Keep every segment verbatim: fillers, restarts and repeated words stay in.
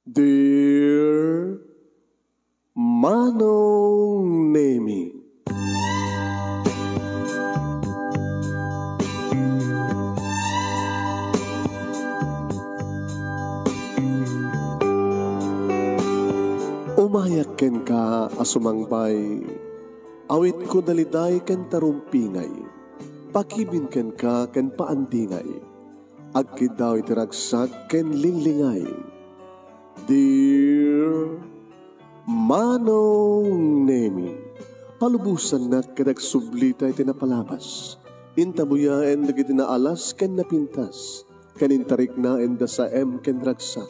Dear Manong Nemi. Umayak kenka a sumangpay, awitko daliday ken tarumpingay, pakibin kenka ken paandingay, agkiddaw iti ragsak ken linglingay. Dear Manong Nemi, palubosannak ket agsublita iti napalabas. Intabuyaen dagiti naalas ken napintas, ken intariknaen da saem ken ragsak,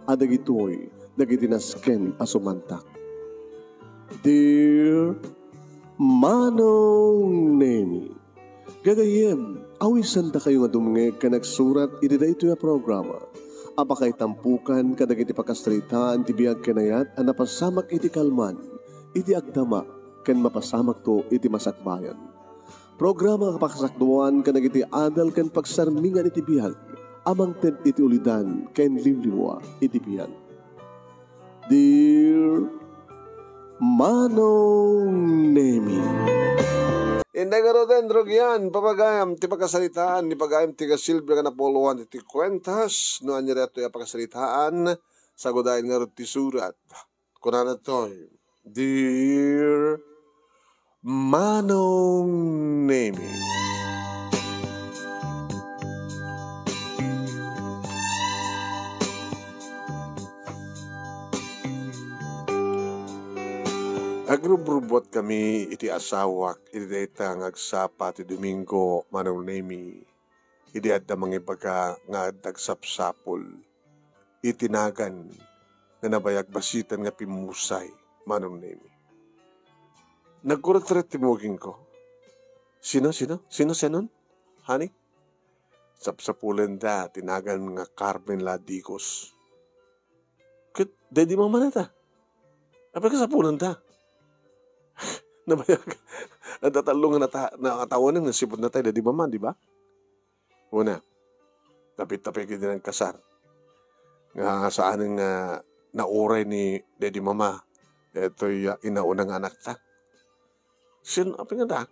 a dagitoy dagiti nasken a sumantak. Dear Manong Nemi, gagayyem, awisandakayo nga dumngeg ken agsurat iti daytoy a programa a pakaitampukan kadagiti pakasaritaan ti biag ken ayat a napasamak iti kalman, iti agdama, ken mapasamakto iti masakbayan. Programa a pakasakduan kadagiti adal ken pagsarmingan iti biag a mangted iti ulidan ken liwliwa iti biag. Dear Manong Nemi. Inday ngaruden, rugian, papagayam ti pakasaritaan ni pagayam ti Gasilbia nga napuluan iti kuentas. No ania daytoy a pakasaritaan, sagudayen ngarud ti surat. Kunana toy, Dear Manong Nemi. Agrubrubbuat kami iti asawak iti dayta nga agsapa ti Domingo, Manong Nemi, idi adda mangibaga nga adda agsapsapul iti nagan nga nabayag basiten nga pimmusay, Manong Nemi. Nagkuretret ti mugingko. Sino, sino? Sino, sianon? Honey? Sapsapulenda ti nagan nga Carmen Ladigos. Ket, Daddy Mama nata. Apay kasapulenda? Nabayag. Adda tallo nga nata-, natawanen nga sipud natay Daddy Mama, di ba? Una, napitapik iti nagkasar. Nga saanen nga nauray ni Daddy Mama. Itoy, ah, inauna nga anakta. Sin, apay nga da?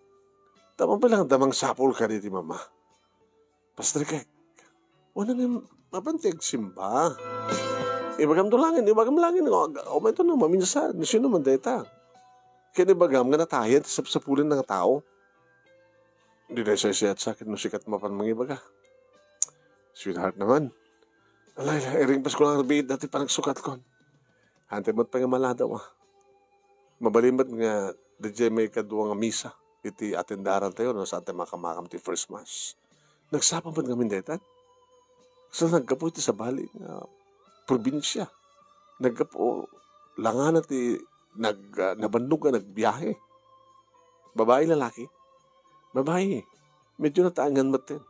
Tapno pay lang da mangsapul kadi ti mama. Pastor Kek, wala nga, mapan ti agsimba. Ibagam to langin, ibagam langin, o, o, mayto no, maminsan, sino man dayta? Ken ibagam nga natayen ti sapsapulen nga tao. Di na siya siya sa akin no sikat mapan mangibaga. Sweetheart naman. Alay, iring pas ko lang biit dati panagsukat kon. Hantay met pay nga maladaw, ah. Mabalin met nga, daydiay maikadua nga misa, iti atendaran tayo, no, saan tayo makamakam ti first mass. Nagsapa met ngamin daytan. Sa naggapu iti sabali nga probinsia. Naggapu, langana ti nag-, ah, nabannog nga nagbiahe. Babae, lalaki? Babae. Medyo nataengan met din.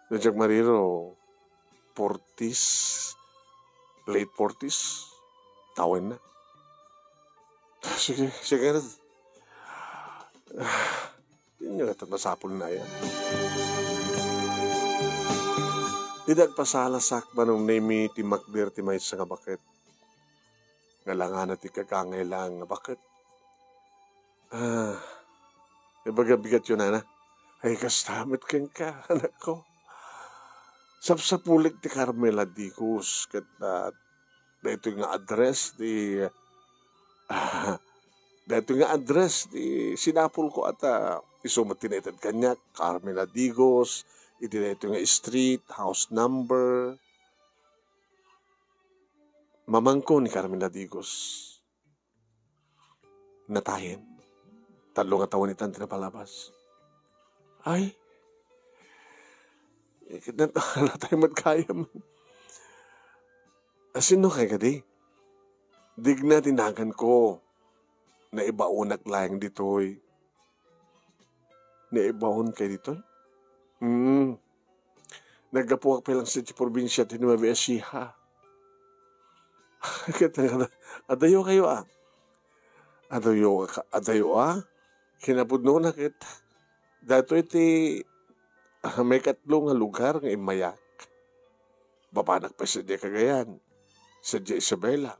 No, diak mariro, forties, late forties, tawen na. Sige, sige na. Inyo ito masapul na yan. Idi agpasalasak, Manong Nemi, ti makder ti maysa nga baket. Nga langana ti kagangay lang nga baket. Ah, ibaga bigat yun, ana. Ay, kasta met kenka, anak ko. Sapsapulik ti Carmela Digos, ket, ah, daytoy nga address ti, ah, daytoy nga address ti sinapul ko at, ah, isu met ti naited kaniak, Carmela Digos, iti daytoy nga street, house number. Mamangko ni Carmela Digos. Natayen. Tallo nga tawen itan ti napalabas. Ay. Nat-, natay met gayam. Asino kay kadi? Digna ti naganko. Naibaonak laeng ditoy. Naibaon kay ditoy? Hmm. Naggapuak pay lang sa ti probinsia ti Nueva Ecija. Ket nga, adayo kayo, ah. Adayo ka, adayo, ah. Kinapudno na ket. Datoy ti, ah, may katlo nga lugar nga immayak. Babanak pa sa di kagayan. Sadiay Isabela.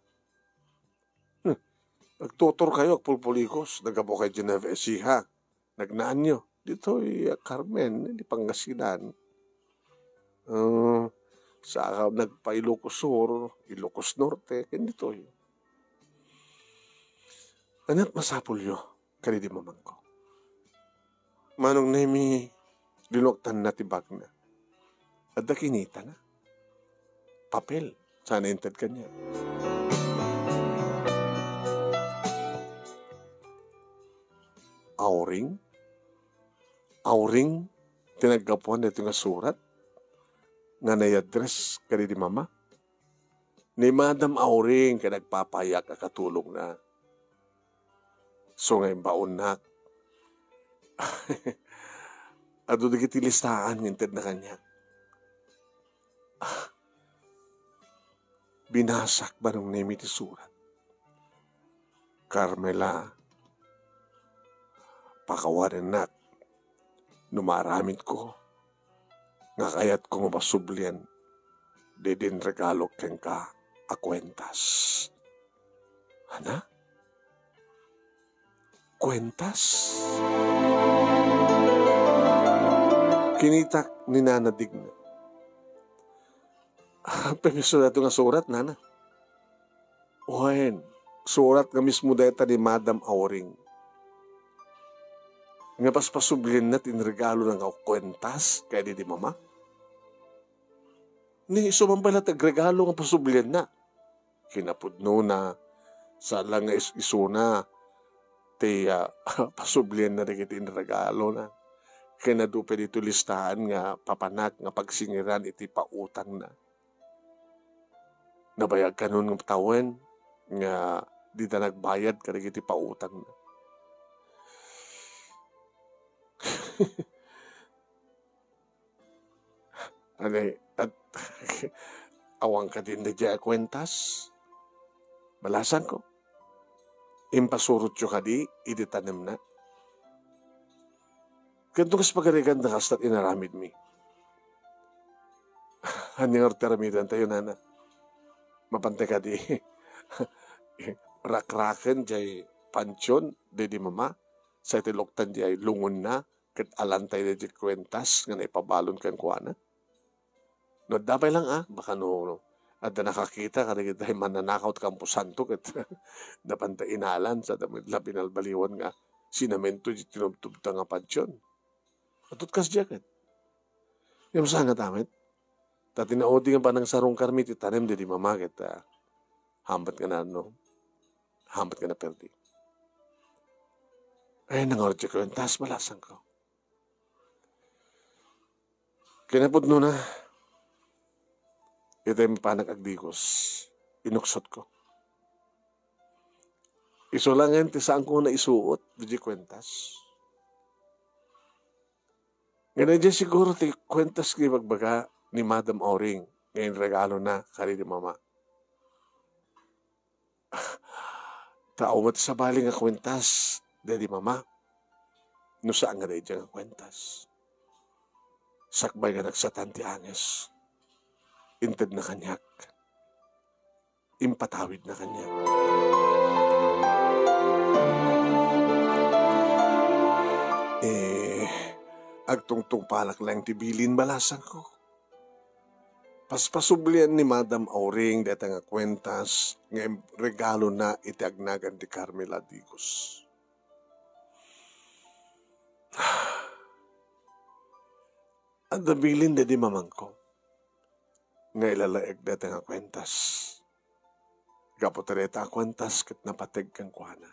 Hmm. Nagtuturkayo, agpulpulikos, naggapukayo idiay Nueva Ecija. Nagnaanyo. Ditoy, ah, Carmen, di Pangasinan. Ah, sa nagpa-Ilocos Sur, Ilocos Norte, ken ditoy. Ania't masapulyo kadaydi mamangko? Manong Nemi, linuagtanna ti bagna. Adda kinitana. Papel, sana inted kaniak. Auring? Auring ti naggapuan daytoy nga surat nga nai-address kadaydi mama? Ni Madam Auring ket nagpapayak a katulongna. So nga imbaonnak, adu dagiti listaan nga intedna kaniak. Ah, binasak, Manong Nemi, ti surat. Carmela, pakawanennak no maaramidko nga kayatko nga masublian daydi inregalo kenka a kuentas. Ana? Kuentas? Kinitak ni Nana Digna. Ah, permiso daytoy nga surat, Nana. Wen, surat nga mismo dayta ni Madam Auring. Nga paspasublianna ti inregalona nga kuentas kadaydi mama. Ni isu man pay la ti agregalo nga pasublianna. Kinapudnona, saan la nga is-isuna ti, ah, pasublianna dagiti inregalona. Ken adu pay ditoy listaan nga papanak nga pagsingiran iti pautangna. Nabayag kanon nga tawen nga dida nagbayad kadagiti pautangna. Ania, at awan kadi daydiay a kuentas? Balasangko. Impasurotyo kadi iti tanemna? Ket no kas pagarigan da kasta ti inaramidmi. Ania ngarud ti aramidantayo, Nana? Mapantay kadi rakraken diay pantion daydi mama, sa iti luktan diay lungonna, ket alantay daydiay kuentas nga naipabalon kenkuana. No adda pay lang, ah, baka no, no adda nakakita kadagiti mannanakaw ti kamposanto ket napanta inalan sa damo la binalbaliwan nga sinamento ti tinubtubta nga pantion. Adut kasdiay ket. Ngem saan nga ta met? Ta tinaudi nga panangsarungkarmi ti tanem daydi mama ket, ah, hambat nga na, no? Hambat nga naperdi. Ay, nangarud ti kuentas, balasangko. Kinapudnona, iti mapanak agdigos, inuksotko. Isu laengen ti saanko nga naisuot daydiay kuentas. Ngem daydiay siguro ti kuentas nga ibagbaga ni Madam Auring nga inregalona kadaydi mama. Ta awan met sabali nga kuentas daydi mama no saan nga daydiay nga kuentas. Sakbay nga nagsatan ti anges, intedna kaniak. Impatawidna kaniak. Eh, agtungtungpalak laeng ti bilin, balasangko. Paspasublian ni Madam Auring dayta nga kuentas nga im-, regalona iti agnagan ni Carmela Digos. Adda bilin daydi mamangko nga ilalaek dayta nga kuentas. Gapu ta dayta a kuentas ket napateg kenkuana.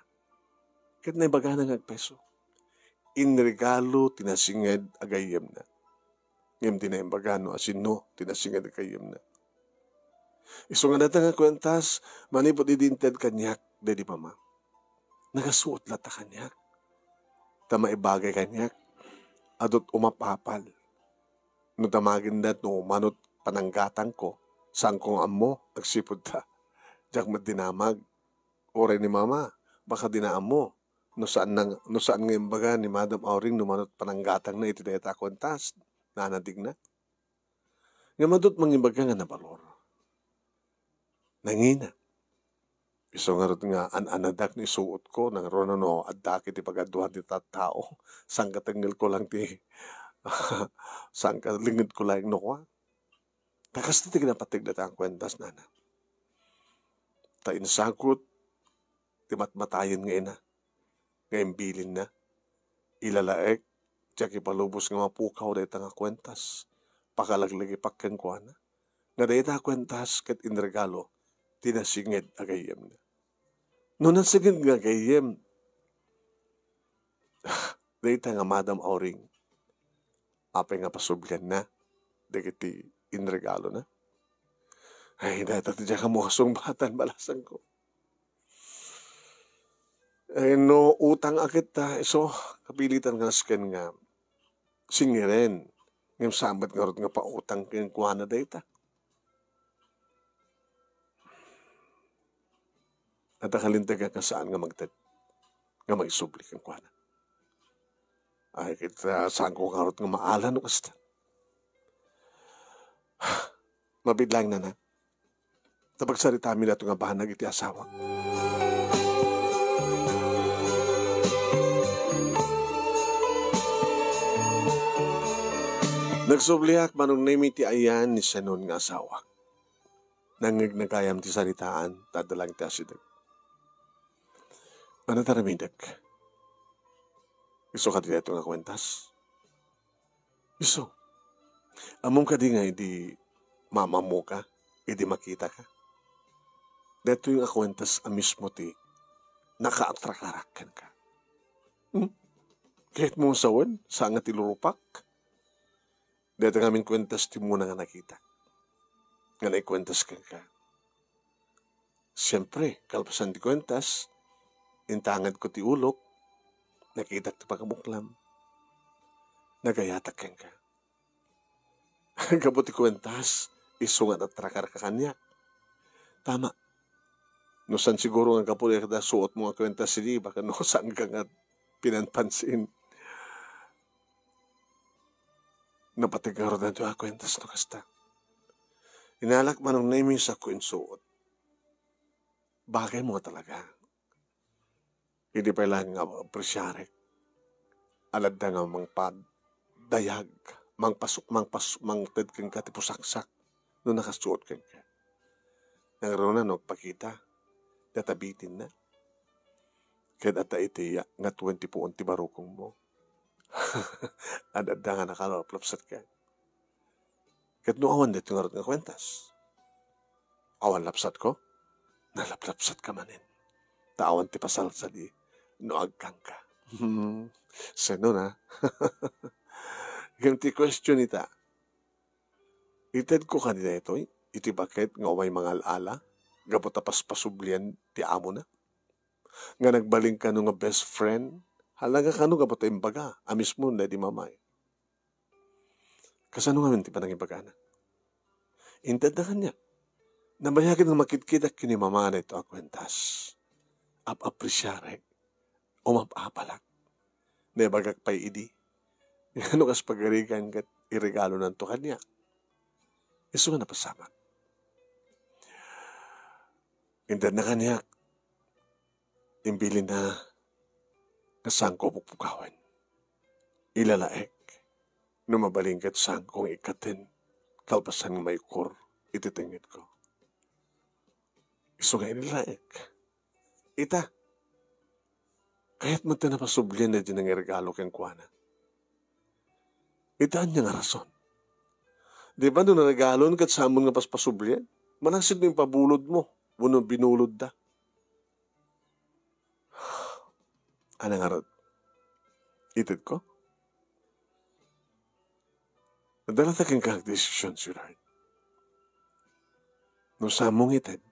Ket naibagana nga agpayso. Inregalo ti nasinged a gayyemna. Ngem di naimbaga no asino ti nasinged a gayyemna. Isu nga dayta nga kuentas, manipud idi inted kaniak daydi mama. Nagasuot latta kaniak. Ta maibagay kaniak, adut umapapal. No damagenda no manut pananggatangko, saanko nga ammo, agsipud ta diak met dinamag. Uray ni mama, baka dina ammo. No saan nang-, no saan nga imbaga ni Madam Auring no manut pananggatangna iti dayta a kuentas, nanadigna. Ngem adut mangibaga nga nabalor. Nangina. Isu ngarud nga an-anadak no isuotko, nangruna no addak iti pagaduan ti tattao, sangkatengngel ko lang ti, sangkalinged ko lang no kua. Ta kasta ti kinapateg dayta nga kuentas, nana. Ta insagut ti matmatayen nga ina, nga imbilinna, ilalaek, diak ipalubos nga mapukaw dayta nga kuentas, pakalaglagipak kenkuana. Nga dayta a kuentas ket inregalo ti nasinged a gayyemna. No nasinged nga gayyem, dayta nga Madam Auring, apay nga pasublianna dagiti inregalona? Ay, dayta ti diak ammo a sungbatan, balasangko. Eh, no utang a ket ta, isu, kapilitan nga nasken nga singiren, ngem saan met ngarud nga pautang kenkuana dayta. Adda kalintegan nga saan nga magted, nga maisubli kenkuana. Ay, ket, ah, saanko ngarud nga maala no kasta. Mabiit laeng, nana, ta pagsaritami daytoy nga banag iti asawak. Nagsubliak, Manong Nemy, ti ayan ni Senon nga asawak. Nangngeg na gayam ti saritaan, ta adda laeng ti asideg. Ania ti aramidek? Isu kadi daytoy nga kuentas? Isu. Ammom kadi nga idi maammoka, idi makitaka, daytoy nga kuentas a mismo ti nakaattrakarak kenka. Hmm? Kayatmo nga sawen, saan nga ti lurupak? Dayta ngamin kuentas ti umuna nga nakitak, nga naikuentas kenka. Siempre, kalpasan ti kuentas, intangedko ti ulok, nakitak ti pagabuklam, nagayatak kenka. Gapu ti kuentas, isu nga natrakarka kaniak. Tama. No saan siguro nga gapu dayta suotmo nga kuentas idi, baka no saanka nga pinanpansin. Napateg ngarud daytoy a kuentas no kasta. Inalak, Manong Nemy, sa kuensuot. Bagaymo nga talaga. Idi pay laeng nga apresiarek, adda nga mangpadayag, mangpasuk-, mangpas-, mangted kenka ti pusaksak no nakasuot kenka. Nangruna no agpakita, dayta bitinna. Ket adda iti nga twenty puon ti barukongmo. Ad-adda nga nakalaplapsatka. Ket no awan daytoy ngarud nga kuentas, awan lapsatko, nalaplapsatka manen. Ta awan ti pasalsali no agkanka. Hmm, sino na? Ngem ti question ita, itedko kadi daytoy iti baket nga umay mangal-ala gapu ta paspasublian ti amona? Nga nagbalin kano nga best friend? Hala nga kano gapu ta imbaga a mismo daydi mamay. Kasano ngamin ti panangibagana? Intedda kaniak. Nabayagen nga makitkitak ken ni mama daytoy a kuentas. Ap-apresiarek. Umap-apalak. Naibagak pay idi. Ngano kas pagarigan ket iregalonanto kaniak? Isu nga napasamak. Intedna kaniak. Imbilinna nga saanko a pukpukawen. Ilalaek no mabalin ket saanko nga ikkaten kalpasan nga maikor iti tengngedko. Isu nga inilalaek. Ita, kayat met ti napasublian daydi nangiregalo kenkuana. Ita ania nga rason? Di ba no naregalon ket saanmo nga paspasublian? Manaksid no impabulodmo wenno binulodda. Ania ngarud? Itedko? Adda latta kenka nga desisyon, sweetheart. No saanmo nga ited,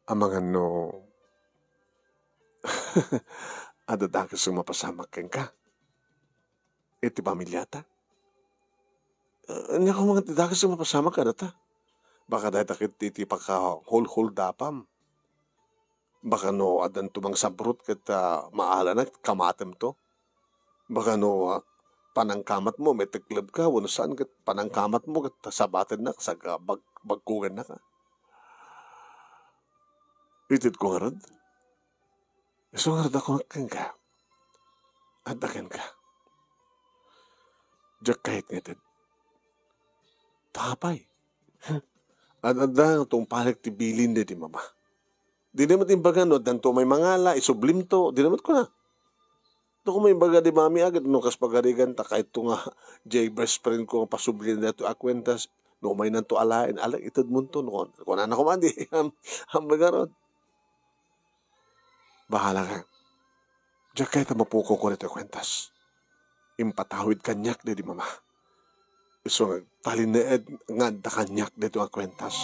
amangan no adda dakes nga mapasamak kenka iti pamiliata. Eh, ania koma ti dakes nga mapasamak kadata? Baka dayta ket iti pakahulhuldapam. Baka no addanto mangsabrot ket, ah, maalanak, kamatemto. Baka no, ah, panangkamatmo, maiteklepka, wenno saan ket panangkamatmo ket sabatennak, sag-, ah, bag-, bagkugannaka. Itedko ngarud? Isu ngarud a kunak kenka. Adda kenka. Diak kayat nga ited. Ta apay? Ad-adda nga tungpalek ti bilin daydi mama. Dina met imbaga no addanto may mangala, isublimto, dina met kuna. Dako may imbaga di mami agid no kas pagarigan ta kayto nga jay best friend ko nga pasublin daytoy a kuentas, no umaynanto alaen, ala, itedmonto, no, kunana koma di, am-, ambaga rod. Bahala ka. Diak kayat a mapukaw ko daytoy kuentas. Impatawid kaniak daydi mama. Isu nga agtalinaed nga adda kaniak daytoy a kuentas.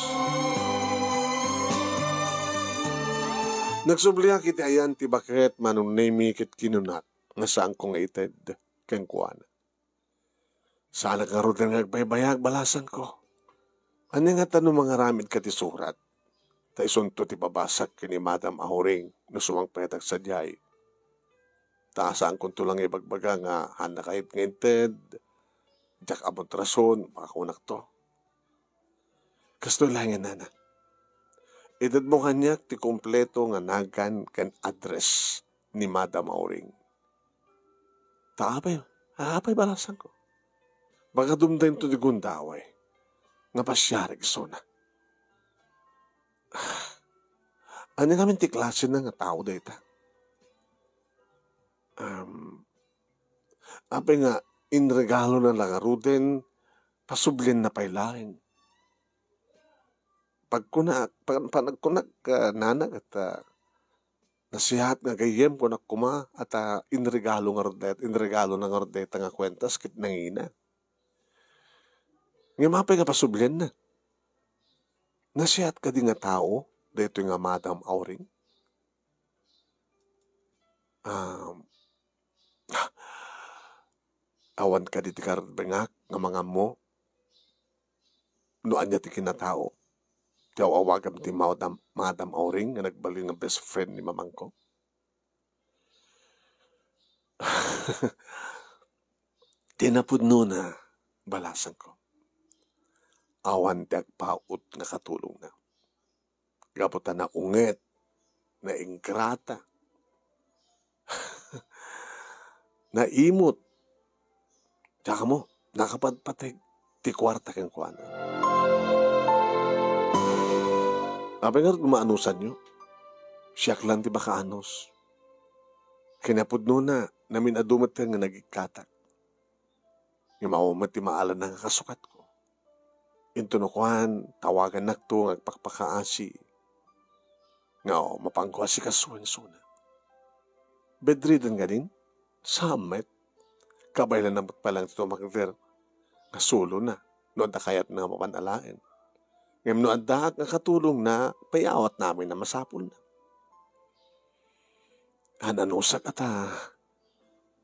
Nagsubliak iti ayan ti baket, Manong Nemy, ket kinunak nga saanko nga ited kenkuana. Saanak ngaruden nga agbaybayag, balasangko. Ania ngata no mangaramidka ti surat? Ta isunto ti babasak ken ni Madam Auring no sumangpetak sadiay. Ta saankonto lang ibagbaga nga haanna kayat nga inted, diak ammo't rason, baka kunakto. Kastoy laengen, nana. Itedmo kaniak ti kompleto nga nagan ken address ni Madam Auring. Ta apay, apay balasangko? Baka dumtengto ti gundaway nga pasiarek isuna. Ania ngamin ti klasena nga tao dayta? Um, apay nga inregalona la ngaruden, pasublienna pay laeng. Pagkunak, pan-, panagkunak, ah, nana, ket, ah, nasihat nga gayyem, kunak koma, at, ah, inregalo ngarud dayta, inregalona ngarud dayta nga kuentas ket nangina. Ngem apay nga pasublienna? Nasihat kadi nga tao daytoy nga Madam Auring? Um, awan kadi ti karubengak nga mangammo no ania ti kinatao ti aw-awagam ti Madam, Madam Auring nga nagbalin nga best friend ni mamangko? Ti napudnona, balasangko, awan ti agpaut nga katulongna. Gapu ta naunget, naingrata, naimut. Diak ammo, nakapadpateg ti kuarta kenkuana. Apay ngarud nga maanusanyo? Siak lang ti makaanus. Kinapudnona, namin-adu met nga nagikkatak. Ngem awan met ti maalanna nga kasukatko. Intono kuan, tawagannakto nga agpakpakaasi nga mapanko a sikasuen isuna. Bedridden ngamin? Saan met. Kabaelanna met pay lang ti tumakder nga sulona no adda kayatna nga mapan alaen. Ngem no addaak nga katulongna, payawatnamin a masapulna. An-anusak a ta,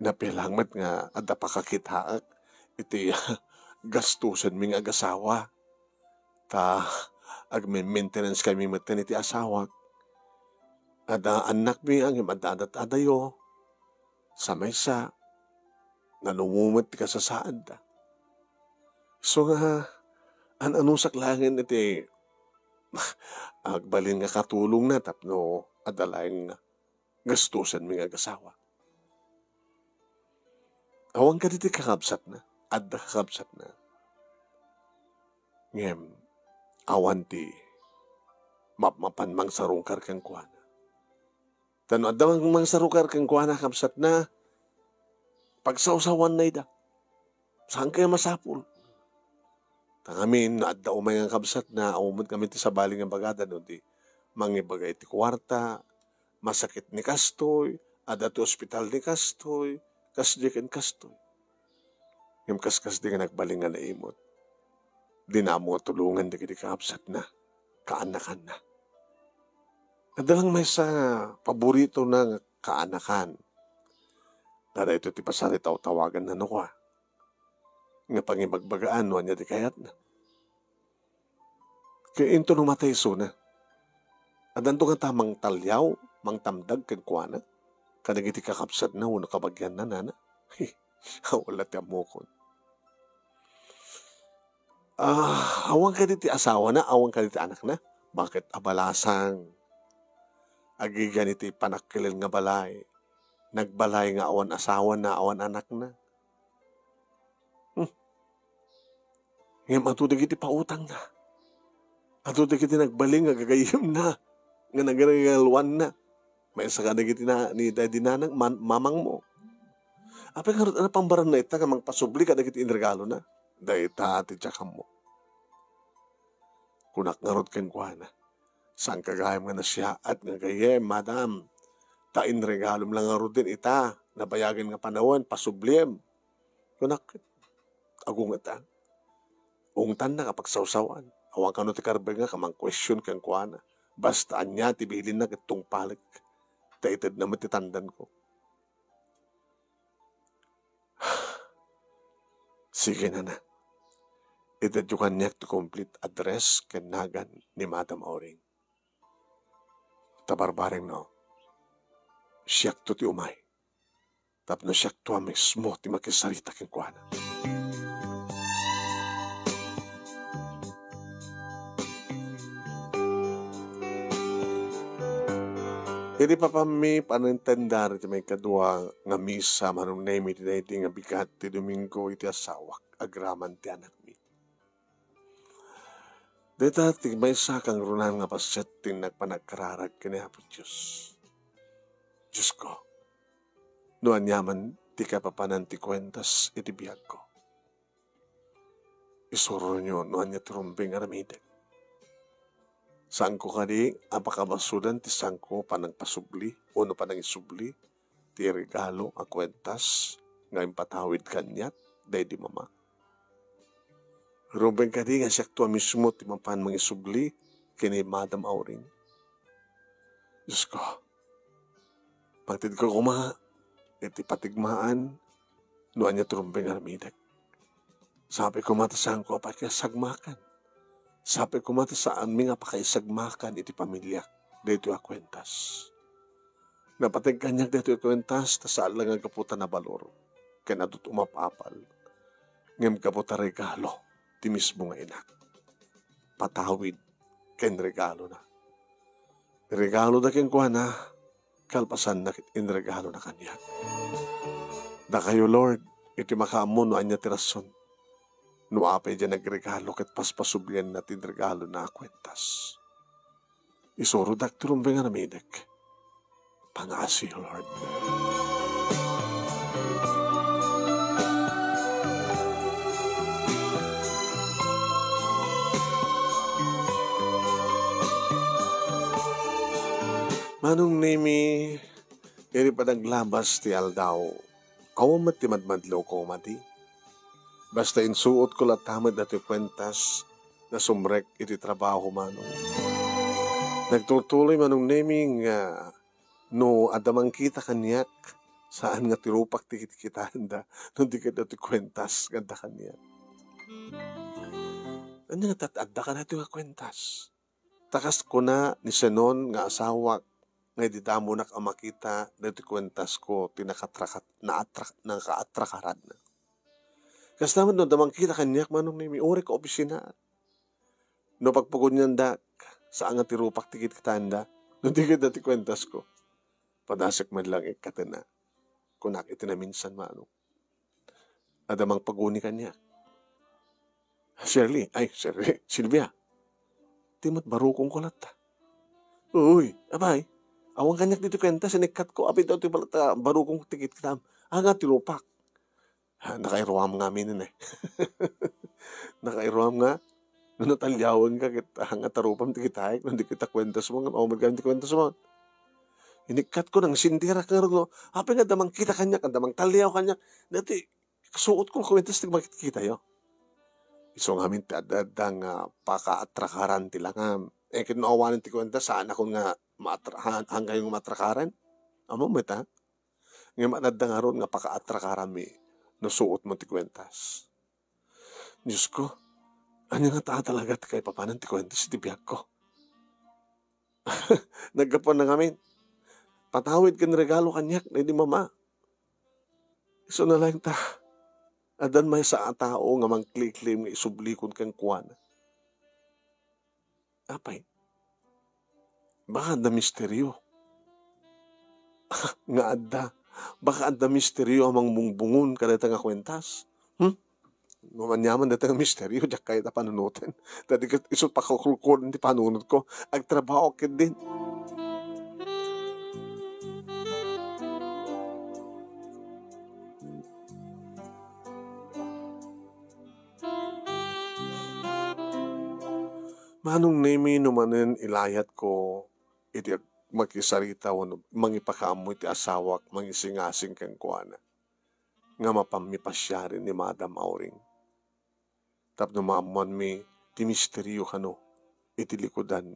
napia lang met nga adda pakakitaak iti gastusenmi nga agasawa. Ta agme-maintenance kami metten iti asawak. Adda annakmi, ngem adda, adda adayo. Sa maysa, nanumo met ti kasasaadda. Isu nga, an-anusak laengen iti agbalin nga katulongna tapno adda laeng gastusenmi nga agasawa. Awan kadi ti kakabsatna, adda kakabsatna. Ngem, awan ti mapmapan mangsarungkar kenkuana. Ta no adda mang-, mangsarungkar kenkuana, kabsatna, pagsawsawanna ida. Saan kaya masapul? Ta ngamin, no adda umay nga kabsatna, awan met ngamin ti sabali nga bagada, no di mangibaga iti kuarta, masakit ni kastoy, adda ti ospital ni kastoy, kasdi ken kastoy. Ngem kaskasdi nga nagbalin nga naimut, dina ammo nga tulongan dagiti kakabsatna, kaanakanna. Adda lang maysa nga paboritona nga kaanakan. Nga daytoy ti pasaritaw-tawaganna no kua, nga pangibagbagaan no ania ti kayatna. Ket intono matay isuna, addanto ngata mangtaliaw, mangtamdag kenkuana, kadagiti kakabsatna wenno kabagianna, nana? Awan la ti ammokon. Ah, awan kadi ti asawana, awan kadi ti anakna? Baket a balasang? Agigan iti panagkilel nga balay, nagbalay nga awan asawana, awan anakna. Hmm. Ngem adu dagiti pautangna. Adu dagiti nagbalin nga gagayyemna, nga nagregaluanna. Maysa kadagiti na, ni daddy nanang, man-, mamangmo. Apay ngarud a napambaranna ita nga mangpasubli kadagiti inregalona? Dayta ti diakammo. Kunak ngarud kenkuana, "Saan ka gayam nga nasiaat nga gayyem, madam. Ta inregalom la ngaruden ita, nabayagen nga panawen, pasubliem." Kunak, "Agunget a. Ungtannak a pagsawsawan. Awan kano ti karbenga a mangquestion kenkuana. Basta ania ti bilinna ket tungpalek. Ta itedna met ti tandanko." Sige, nana. Itedyo kaniak ti complete address ken nagan ni Madam Auring. Ta barbareng no, siakto ti umay. Tapno siakto a mismo ti makisarita kenkuana. Idi papammi panintendar iti maikadua nga misa, Manong Nemi, ti daydi nga bigat ti Domingo iti asawak agraman ti anakmi. Dayta ti maysa a kangrunan nga paset ti nagpanagkararag ken ni Apo Dios. Diosko, no aniaman ti kapapanan ti kuentas iti biagko, isuronyo no ania ti rumbeng nga aramidek. Saanko kadi a pakabasodan ti saanko panangpasubli wenno panangisubli ti regalo a kuentas nga impatawid kaniak daydi mama? Rumbeng kadi nga siakto a mismo ti mapan mangisubli ken ni Madam Auring? Diosko, pangtedko koma iti patigmaan no ania ti rumbeng nga aramidek. Sapay koma ta saanko a pakaisagmakan. Sapay koma ta saanmi nga pakaisagmakan iti pamiliak daytoy a kuentas. Napateg kaniak daytoy a kuentas ta saan la nga gapu ta nabalor ken adu ti umap-apal, ngem gapu ta regalo ti mismo nga inak. Patawid ken regalona. Regaluda kenkuana, kalpasanna ket inregalona kaniak. Dakayo, Lord, iti makaammo no ania ti rason, no apay diay nagregalo ket paspasublianna ti inregalona a kuentas. Isurodak ti rumbeng nga aramidek. Pangaasiyo, Lord. Manong Nemi, iri panaglabas ti aldaw, awan met ti madmadlawko madi. Basta insuotko latta met datoy kuentas nga sumrek iti trabaho, Manong. Nagtutuloy, Manong Nemi, nga no adda mangkita kaniak, saan nga ti rupak ti kitkitaenda, no di ket datoy kuentas nga adda kaniak. Ania nga tat-adda kadatoy nga kuentas? Ta kas kuna ni Zenon nga asawak, nga idi damonak a makita daytoy kuentasko ti nakatrakat-, naatrak-, nakaatrakaranna. Kasta met no adda mangkita kaniak, Manong Nemi, uray ka opisina. No pagpaguniandak, saan nga ti rupak ti kitkitaenda, no di ket datoy kuentasko. Padasek met lang ikkatenna. Kunak iti naminsan, Manong. Adda mangpaguni kaniak. Shirley, ay, Shirley, Silvia. Ti met barukongko latta. Uy, apay, awan kaniak ditoy kuentas, inikkatko, apay daw ti bal-, ta-, barukong ti kitkitam. Ania nga ti rupak? Ha, nakairuam ngamin, eh. Nakairuam nga, no nataliawen ka, ket, ania nga ti rupam ti kitaek, no di ket ta kuentasmo, nga awan met gayam ti kuentasmo. Inikkatko, nangsindirak ngarud, no? Apay nga adda mangkita kaniak, adda mangtaliaw kaniak. Dati, suotko nga kuentas ti makitkitayo. Isu ngamin ti adda-adda nga pakaatrakaran ti langam. Eh, ket no awanen ti kuentas, saanakon nga maatra-, han-, haankayo nga maatrakaran? Ammom met, ha? Ngem adda ngarud nga pakaatrakaranmi no suotmo ti kuentas. Diosko, ania ngata talaga ti kaipapanan ti kuentas iti biagko? Naggapuanna ngamin, patawid ken regalo kaniak daydi mama. Isuna laeng ta, addan maysa a tao nga mangkli-claim nga isublikon kenkuana. Apay, baka adda misteryo. nga adda. Baka adda misterio a mangbungbungon kadayta nga kuentas. Hmm? No aniaman dayta nga misterio, diak kayat a panunoten. Ta di ket isu pakukurkuren ti panunotko. Agtrabaho ketdin. Manong Nemi, no manen ilayatko iti ag-, makisarita wenno mangipakaammo iti asawak, mangisingasing kenkuana nga mapanmi pasiaren ni Madam Auring. Tapno maammoanmi ti misterio kano iti likudan,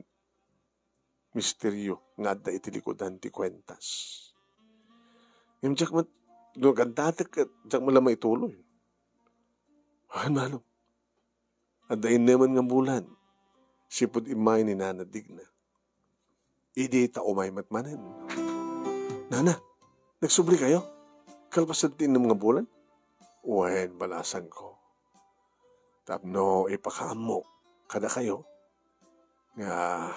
misterio nga adda iti likudan ti kuentas. Ngem diak met, no gandatek ket diak met la maituloy. Ay, manong. Adda innemen nga bulan, sipud immay ni Nana Digna. Idi ta umay met manen. "Nana, nagsubli kayo? Kalpasan ti innem nga bulan?" "Wen, balasangko. Tapno ipakaammo kadakayo nga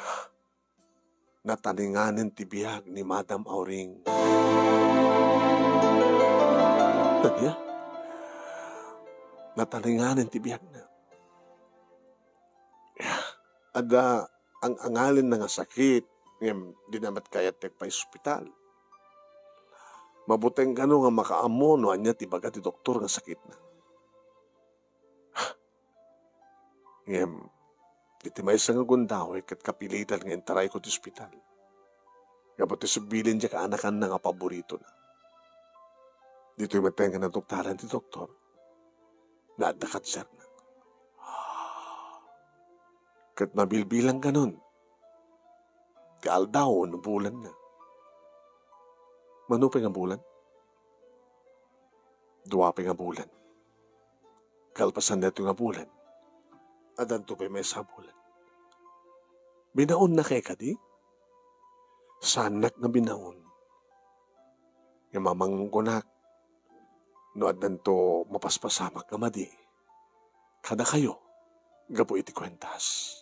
natalinganen ti biag ni Madam Auring." Ania? Natalinganen ti biagna. Adda ang-angalenna nga sakit, ngem dina met kayat ti agpaospital. Mabuteng kano nga makaammo no ania ti ibaga ti doktor nga sakitna. Ngem, iti maysa nga gundaway ket kapilitan nga intarayko ti ospital. Gapu ti subilin diay kaanakanna nga paboritona. Ditoy met nga naduktaran ti doktor nga adda kanserna. Ket mabilbilang kanon ti aldaw wenno bulanna. Mano pay nga bulan? Dua pay nga bulan. Kalpasan daytoy nga bulan, addanto pay maysa a bulan. Binaonna kay kadi? Saannak nga binaon. Nga mamangkunak no addanto mapaspasamak nga madi kadakayo gapu iti kuentas.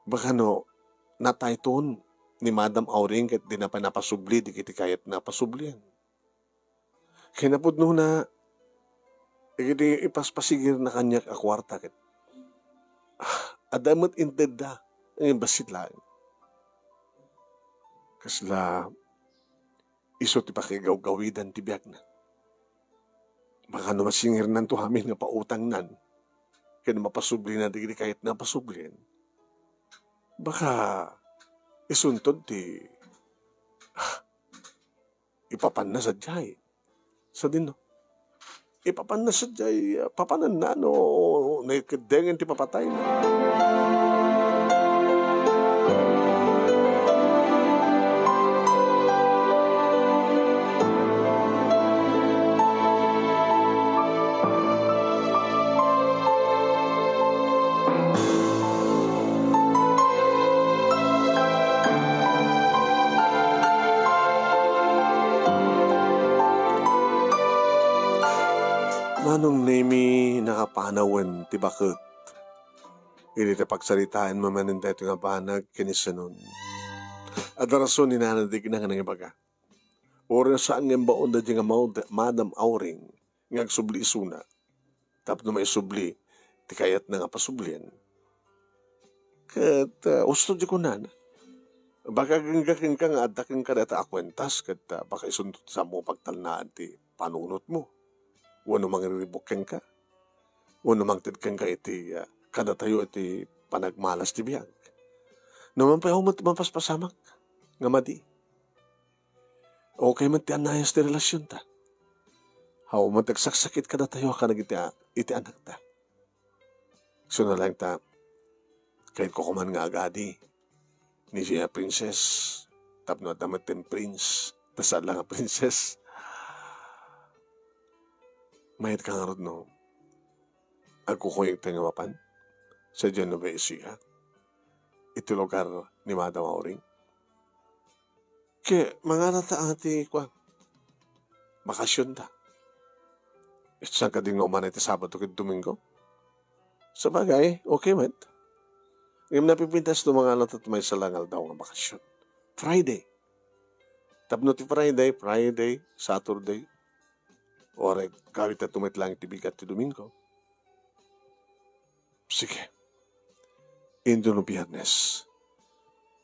Baka no natayton ni Madam Auring ket dina pay napasubli dagiti kayatna a pasublian. Kinapudnona, dagiti ipaspasigirna kaniak a kuarta ket, ah, adda met intedda, ngem bassit laeng. Kasla isu ti pakigawgawidan ti biagna. Baka no masingirnanto amin nga pautangnan ken mapasublina dagiti kayatna a pasublien, baka isunto ti ipapanna sadiay. Sadino? Ipapanna sadiay, ah, papananna no naikeddengen ti papatayna. Manong Nemi, nakapanawen ti baket. Idi ta pagsaritaenmo manen daytoy nga banag ken ni Senon. Adda rason ni Nana Digna nga nangibaga. Uray no saan nga imbaonda diay nga Mad-, Madam Auring nga agsubli isuna tapno maisubli ti kayatna nga pasublien. Ket, ah, usto ti kunana. Baka agingga kenka nga adda kenka dayta a kuentas ket, ah, baka isunto ti sammo pagtalnaan ti panunotmo. Wenno mangiriribuk kenka. Wenno mangted kenka iti, ah, kadatayo iti panagmalas ti biag. No man pay, awan met mapaspasamak nga madi. Okay met ti anayas ti relasionta. Awan met agsaksakit kadatayo a kadagiti a-, iti anakta. Isuna laeng ta, kayatko koman nga agadi ni Princess, tapno adda met ti prince, ta saan la nga princess. Mayat ka ngarud no agkukuyogta nga mapan sa Genovese, ha? Iti lugar ni Madam Auring. Ket mangalata ti kuan, bakasionta. Saan kadi nga umuna iti Sabado ken Domingo? Sabagay, okay met. Ngem napipintas no mangalata ti maysa la nga aldaw nga bakasion. Friday. Tapno ti Friday, Friday, Saturday, uray kawit a tumet lang iti bigat ti Domingo. Sige. Intono Biyernes,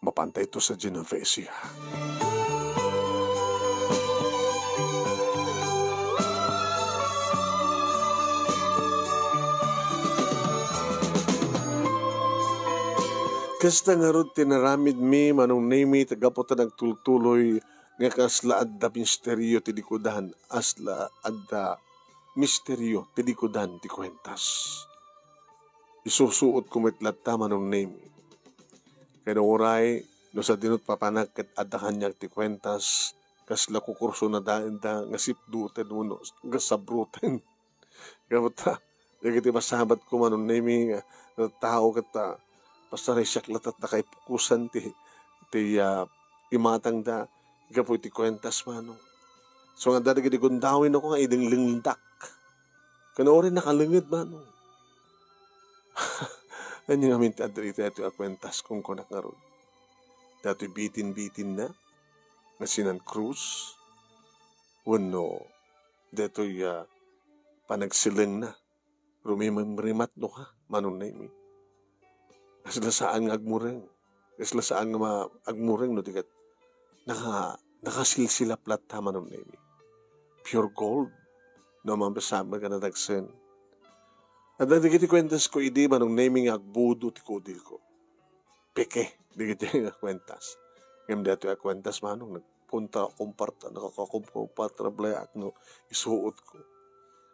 mapantay to sa Genovese. Kasta ngarud ti naramidmi, Manong Nemi, ta gapu ta nagtultuloy nga kasla adda misterio ti likudan, asla adda misterio ti likudan ti kuentas. Isusuotko met latta, Manong Nemi. Ken uray, no sadinot papanak ket adda kaniak ti kuentas, kasla kukursonadaenda nga sipduten wenno nga sabroten. Gapu ta, dagiti masabatko, Manong Nemi, nga tao ket, ah, pasaraysiak latta ta kaipukosan ti, ti, ah, imatangda gapu iti kuentas, Manong. So, nga dagiti gundawennako nga ilinglingdak. Ken uray nakalenged, Manong. Ania ngamin ti adda daytoy a kuentas, kunkunak ngarud. Datoy bitin-bitinna nga sinan krus, wenno daytoy a panagsilengna, rumimrimrimat no ka, Manong Nemi. Kasla saan nga agmureng. Kasla saan nga ma-, agmureng no di ket naka-, nakasilsilap latta, Manong Nemi. Pure gold. No, mapasamak a nadagsen. Adda dagiti kuentasko idi, Manong Nemi, nga agbudo ti kudilko. Peke dagiti nga kuentas. Ngem daytoy a kuentas, Manong, nagkontra, kumparta, nakakakum-, kumparta, blayak no isuotko.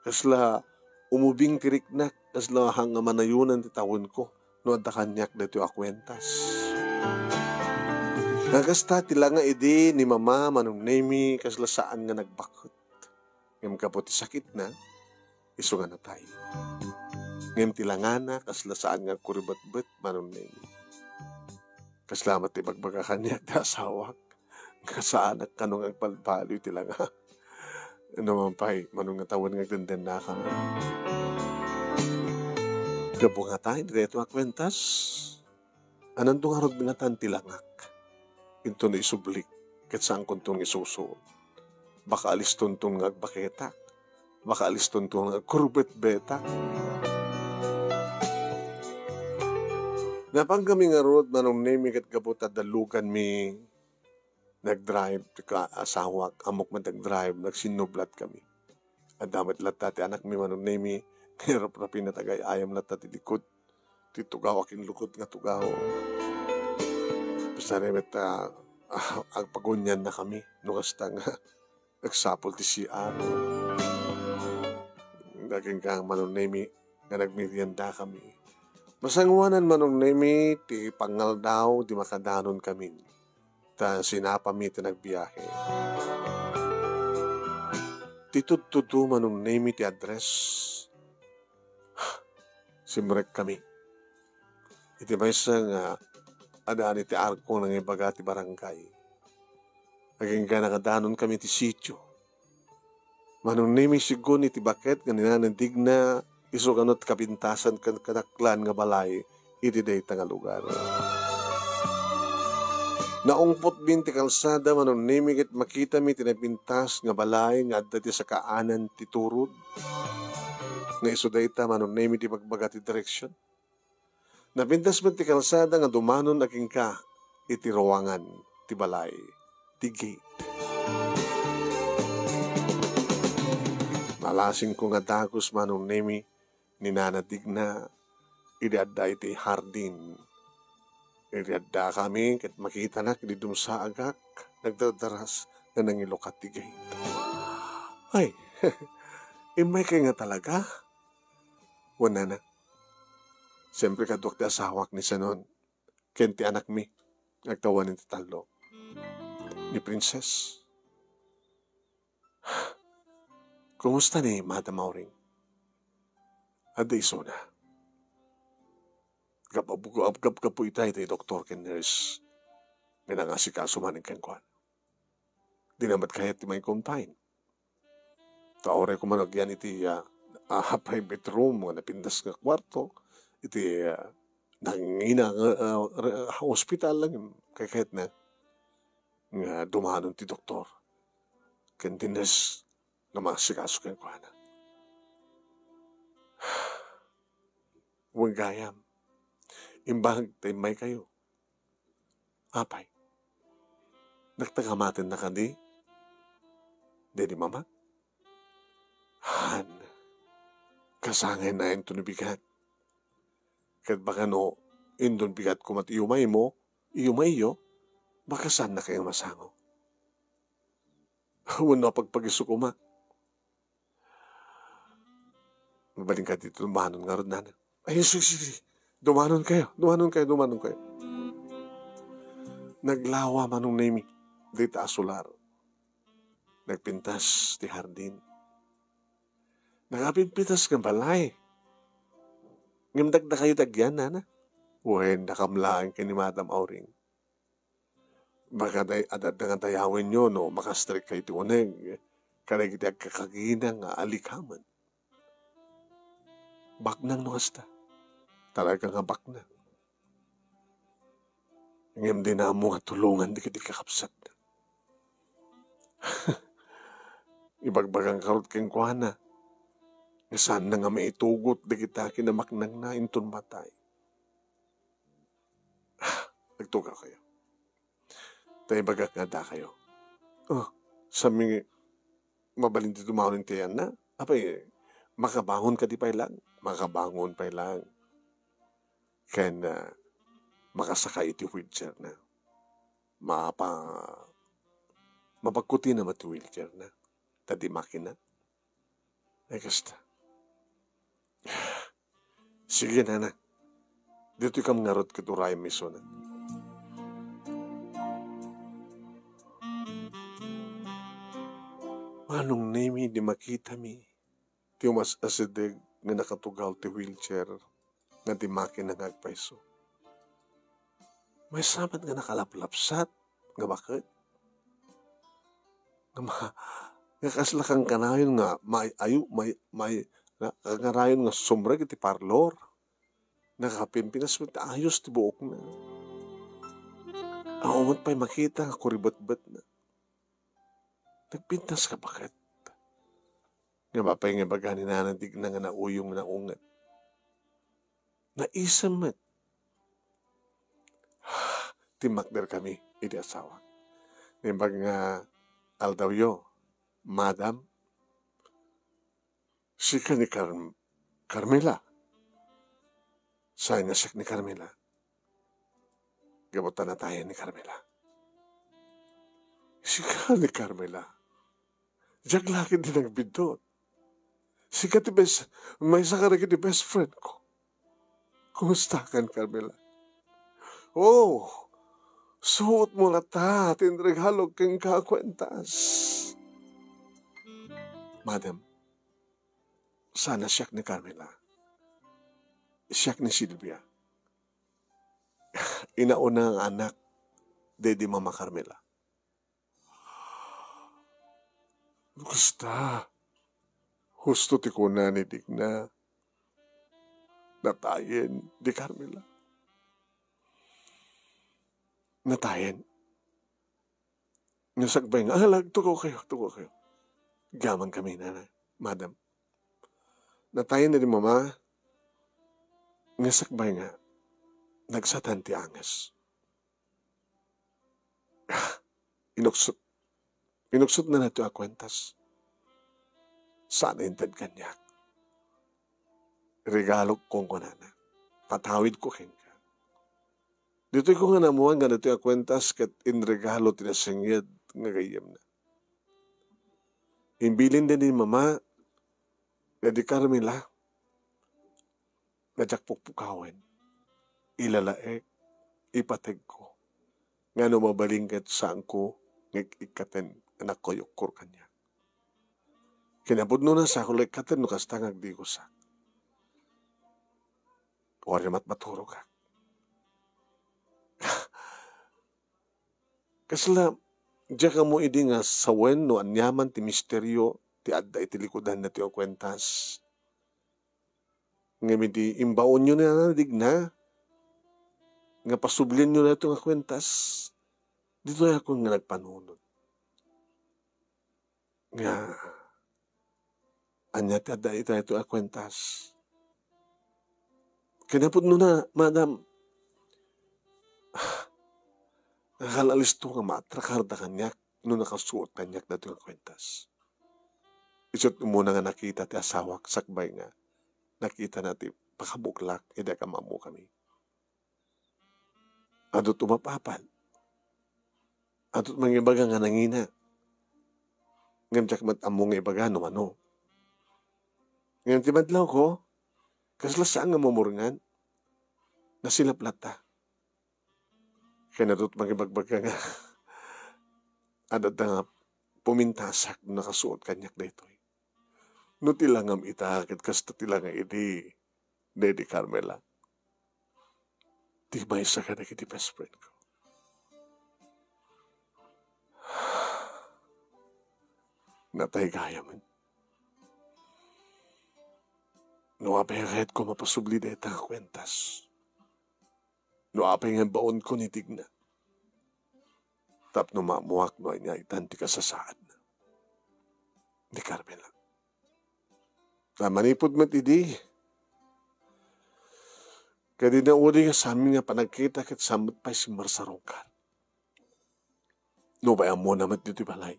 Kasla umubing ti riknak, kasla hang nga manayonan ti tawenko no adda kaniak daytoy a kuentas. Nga kasta ti langa idi ni Mama, Manong Nemi, kasla saan nga nagbaket. Ngem gapu ti sakitna, isu nga natay. Ngem ti langana, kasla saan nga agkuribetbet, Manong Nemi. Kasla met ti ibagbaga kaniak ti asawak, nga saanak kano nga agbalbaliw ti langa. No man pay, Manong, nga tawen nga agdendennakami. Gapu nga tay, daytoy a kuentas, ananto ngarud ngatan ti langak? Intono isublik, ket saankonton nga isusuot. Baka alistonton nga agbaketak. Baka alistonton nga agkurbetbetak. Napankami ngarud, Manong Nemi, ket gapu ta daluganmi, nagdrive ti ka-, asawak, ammok met nagdrive, nagsinnublatkami. Adda met latta ti anakmi, Manong Nemi, nga raprapinna, tagay-ayam latta ti likod ti tugaw, akinlukot nga tugaw. Basta met, ah, ah, agpaguniannakami no kasta nga agsapul ti C R. Agingga, Manong Nemi, nga nagmeriendakami. Masangoanan, Manong Nemi, ti pangngaldaw di makadanonkami. Ta sinapami ti nagbiahe. Ti tudtudto, Manong Nemi, ti address. Simrekkami. Iti maysa nga addaan iti arkong nangibaga ti barangay. Agingga nakadanonkami ti sitio. Manong Nemi, segun iti baket nga ni Nana Digna, isu kano ti kapintasan ken kadaklan nga balay iti dayta nga lugar. Naungpotmin ti kalsada, Manong Nemi, ket makitami ti napintas nga balay nga adda iti sakaanan ti turod nga isu dayta, Manong Nemi, ti ibagbaga ti direksion. Napintas met ti kalsada nga dumanon agingga iti ruangan ti balay, ti gate. Nalasingko nga dagus, Manong Nemi, ni Nana Digna idi adda iti hardin. Idi addakami ket makitanak idi dumsaagak, nagdardaras nga nangilukat ti gate. "Ay, immaykay nga talaga?" kunana. Siyempre, kaduak ti asawak ni Sanon ken ti anakmi, agtawanen ti tallo ni Princess. "Kumusta ni Madam Auring?" "Adda isuna. Gap-, gap-, gapgapu ita, iti doktor ken nurse nga nangasikaso manen kenkuana. Dina met kayat ti mai-confine. Ta uray koma no agyan iti, ah, ah, private room nga napintas nga kuarto, iti, ah, nangina nga, ah, re-, hospital lang, kaykayatna." nga dumanon ti doktor ken ti nurse nga maasikaso kenkuana. Wen gayam, imbag ta immaykayo. Apay, nagtagamatenna kadi daydi mamak? Han, kasangayna inton bigat. Ket baka no inton bigat koma ti iyumaymo, iyumayyo, baka saannakayo a masango. Wenno apagpagiso koma. Mabalin kadi ti dumanon ngarud, nana? Ay, sige, sige, sige. Dumanonkayo, dumanonkayo, dumanonkayo. Naglawa Manong Nemi dita a solar. Nagpintas ti hardin. Nakapinpintas nga balay. Ngem dakdakayo ti agyan, nana? Wen, dakam laeng ken ni Madam Auring. Baka day-, adda nga dayawenyo no makastrikkayo ti uneg kadagiti agkakagina nga alikamen. Baknang no kasta. Talaga nga baknang. Ngem dina ammo nga tulongan dagiti kakabsatna. Ibagbagan ngarud kenkuana nga saanna nga maitugot dagita kinamaknangna inton matay. Nagtugawkayo. Ta ibagak nga addakayo. Oh, sami mabalin ti dumanon ti ayanna? Apay, makabangon kadi pay lang? Makabangon pay lang. Ken, ah, makasaka iti wheelchair na. Mapa-, mapagkutina met ti wheelchair na. Ta di makina. Ay, kasta. Sige, nana. Ditoy kam ngarud ket urayem isuna. Manong Nemi, di makitami ti umas-asideg nga nakatugaw ti wheelchair nga di makina nga agpayso. Maysa met nga nakalaplapsat nga baket. Nga ma-, nga kasla kankanayon nga may-, ayo, may-, may-, nga kankanayon nga sumrek iti parlor. Nakapinpinas met ti ayos ti buokna. Awan met pay makita nga kuribetbetna. Nagpintas nga baket. Nga apay nga ibaga ni Nana Digna nga nauyong naunget. Naisem met. Timmakder kami iti asawa. Naimbag nga aldawyo, Madam, sika ni Carm-, Carmela. Saan nga siak ni Carmela? Gapu ta natayen ni Carmela. Sika ni Carmela? Diak la ketdi nagbiddut. Sika ti best, maysa kadagiti best friend ko. Kumustakan, Carmela? Oh, suot mo latta ti inregalok kenka a kuentas. Madam, saan a siak ni Carmela. Siak ni Silvia. Inauna nga anak daydi Mama Carmela. No kasta, husto ti kuna ni Digna. Natayen di Carmela. Natayen. Nga sakbay nga, ala, agtugawkayo, agtugawkayo. Agyaman kami, nana, madam. Natayen na di mama, nga sakbay nga, nagsatan ti anges. Inuksot, inuksot na nato a kuentas. Saan inted kaniak. Regalok, kunkunana. Patawid ko kenka. Ditoy ko nga naammuan nga ditoy a kuentas ket inregalo ti nasengnged nga gayyemna. Imbilin den ni mama, daydi Carmela, nga diak pukpukawen, ilalaek, ipategko, nga no mabalin ket saanko nga ik-ikkaten nga nakuyukkor kaniak. Kinapudnona, saanko la ikkaten no kasta nga agdigosak. Uray matmaturogak. Kasla, diak ammo idi nga sawen no aniaman ti misterio ti adda iti likudanna ti kuentas. Ngem idi imbaonyo ni Nana Digna nga pasublienyo daytoy nga kuentas, Ditoy ako nga nagpanunot. Nga, ania ti adda ita daytoy a kuentas? Kinapudnona, madam, nakakal-alisto nga maatrakarda kaniak no nakasuot kaniak daytoy nga kuentas. Isu't umuna nga nakita ti asawak sakbay nga nakitana ti pakabuklak idi agam-ammokami. Adu't umap-apal. Adu't mangibaga nga nangina. Ngem diak met ammo nga ibaga no mano. Ngem ti madlawko, kasla saan nga mamurngan, nasilap latta. Ken adu't mangibagbaga nga adda nga pumintasak no nakasuot kaniak daytoy. No ti langam ita, ket kasta ti langa idi, Lady Carmela. Ti maysa kadagiti best friend ko. Natay gayamen. No apay nga kayatko mapasubli dayta nga kuentas. No apay nga imbaonko ni Digna. Tapno maammoak no ania itan ti kasasaadna. Ni Carmela. Ta manipud met idi, kadi naudi nga saan nga panagkita ket saan met pay simmarsarungkar. Nupay ammona met ditoy balay.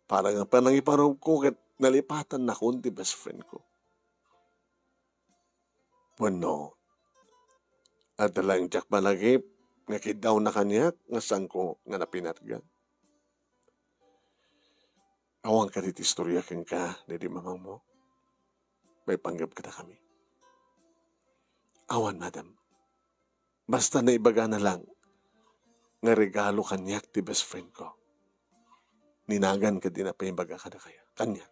Para nga panangiparupko ket nalipatannakon ti best friend ko. Wenno, adda laeng diak malagip nga kiddawna kaniak nga saanko nga napinatgan. Awan kadi ti istoria kenka daydi mamangmo? Maipanggep kadakami. Awan, madam. Basta naibagana lang nga regalo kaniak ti best friend ko. Ni Nagan kadi napaibaga kadakaya, kaniak.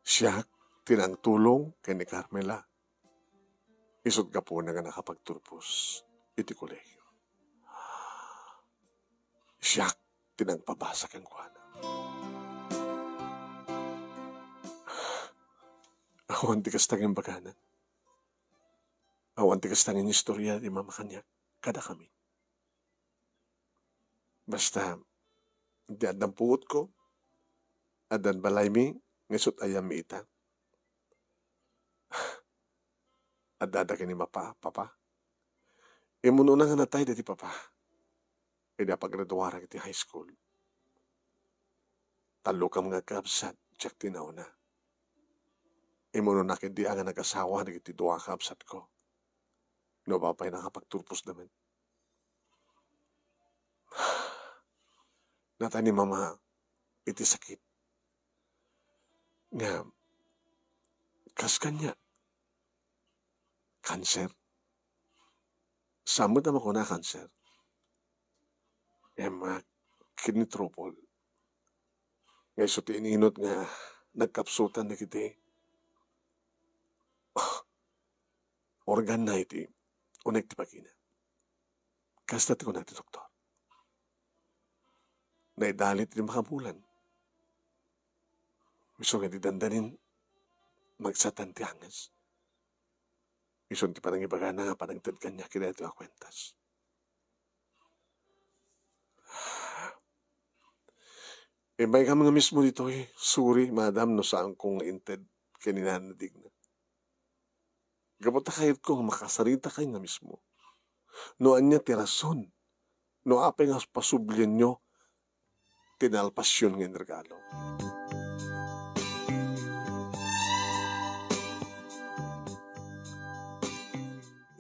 Siak ti nangtulong ken ni Carmela. Isu't gapuna nga nakapagturpos iti kolegio. Siak ti nangpabasa kenkuana. Awan ti kasta nga imbagana. Awan ti kasta nga inistorya ti mama kaniak kadakami. Basta, di addan puotko, addan balaymi, nga isu't ayanmi ita. Adda dagiti mapa, papa. Immunona nga natay daydi papa. Idi apagraduarak iti high school. Tallokam nga agkabsat, diak tinaona. Immunona ketdi a nga nagasawa dagiti dua a kabsatko. No apay nakapagturposda met. Natay ni mama iti sakit. Nga, kas kaniak, cancer. Saan met a makuna cancer. Emma, kidney trouble. Nga isu ti ininot nga nagkapsutan dagiti organna iti uneg ti bagina. Kasta ti kuna ti doktor. Naidalit iti makabulan. Isu nga di dandanin, magsatan ti anges. Isun ti panangibagana nga panangted kaniak iti daytoy a kuentas. Imbaykam nga mismo ditoy, sorry, madam, no saanko nga inted ken ni Nana Digna. Gapu ta kayatko nga makasaritakay nga mismo. No ania ti rason, no apay nga pasublienyo ti nalpasion nga inregalo.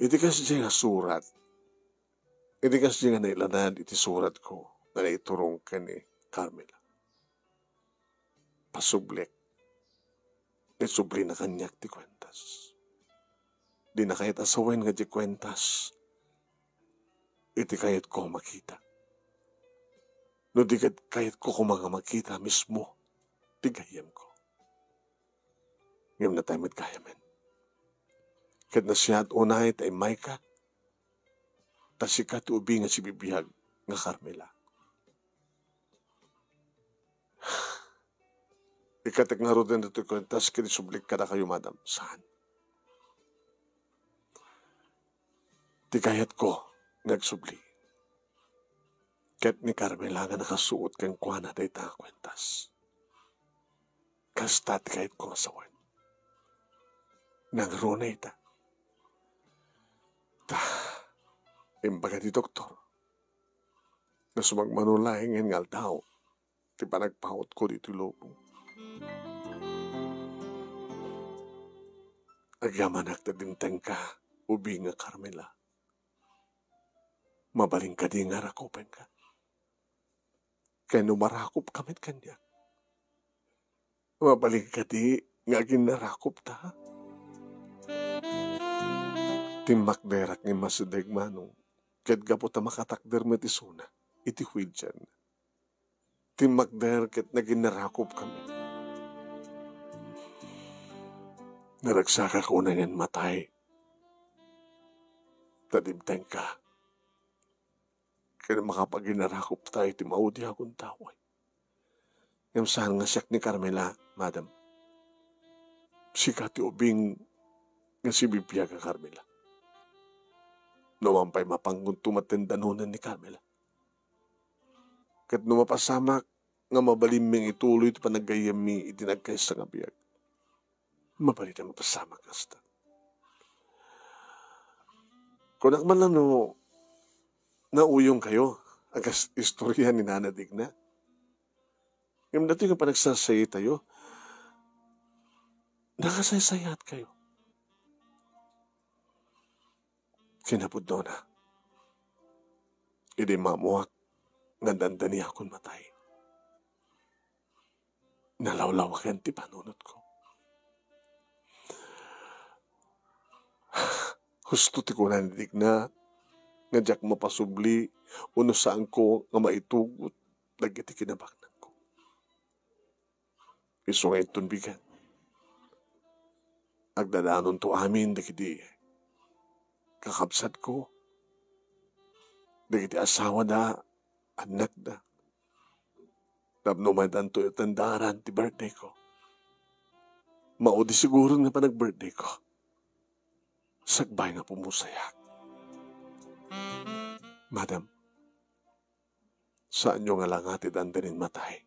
Iti kasdiay nga surat, iti kasdiay nga nailanad iti suratko nga naiturong ken ni Carmela. Pasublik. Isublina kaniak ti kuentas. Dina kayat a sawen nga ti kuentas iti kayatko a makita. No di ket kayatko koma nga makita mismo ti gayyemko. Ngem natay met gayamen. Ket nasayaat unay ta immayka, ta sika ti ubing a sibibiag nga Carmela. Ikatek ngaruden datoy kuentas ken isublik kadakayo, madam. Saan? Ti kayatko nga agsubli, ket ni Carmela nga nakasuot kenkuana dayta nga kuentas. Kasta ti kayatko nga sawen. Nangruna ita. Ta, imbaga ti doktor, nga sumagmamano laeng nga aldaw ti panagpawotko ditoy lubong. Agyamanak ta dimtengka, ubing nga Carmela. Mabalin kadi nga rakupenka? Ken no marakupka met kaniak, mabalin kadi nga aginnarakupta? Timmakderak nga immasideg Manong, ket gapu ta makatakder met isuna iti huwilchaenna. Timmakder ket naginnarakup kami. Naragsakak unay nga immatay. Ta dimtengka ken makapaginnarakupta iti maudi a gundaway. Ngem saan nga siak ni Carmela, madam. Sika ti ubing nga sibibiag a Carmela. No man pay mapanggunto met ti danonen ni Carmela. Ket no mapasamak nga mabalinmi nga ituloy ti panaggayyemmi iti nagkaysa nga biag, mabalin a mapasamak kasta. Kunak man lang no nauyongkayo a kas istorya ni Nana Digna. Ngem datoy nga panagsasayitayo, nakasaysayaatkayo. Kinapudnona, idi maammoak nga dandaniakon matay, nalawlawagan ti panunotko. Husto ti kuna ni Digna nga diak mapasubli wenno saanko nga maitugot dagiti kinabaknangko. Isu nga inton bigat, agdadanonto amin dagiti kakabsatko, dagiti asawada, annakda. Tapno madanto iti andaaran ti birthdayko. Maudi siguro nga panag-birthdayko. Sakbay nga pumusayak. Madam, saanyo nga langati dandanin matay.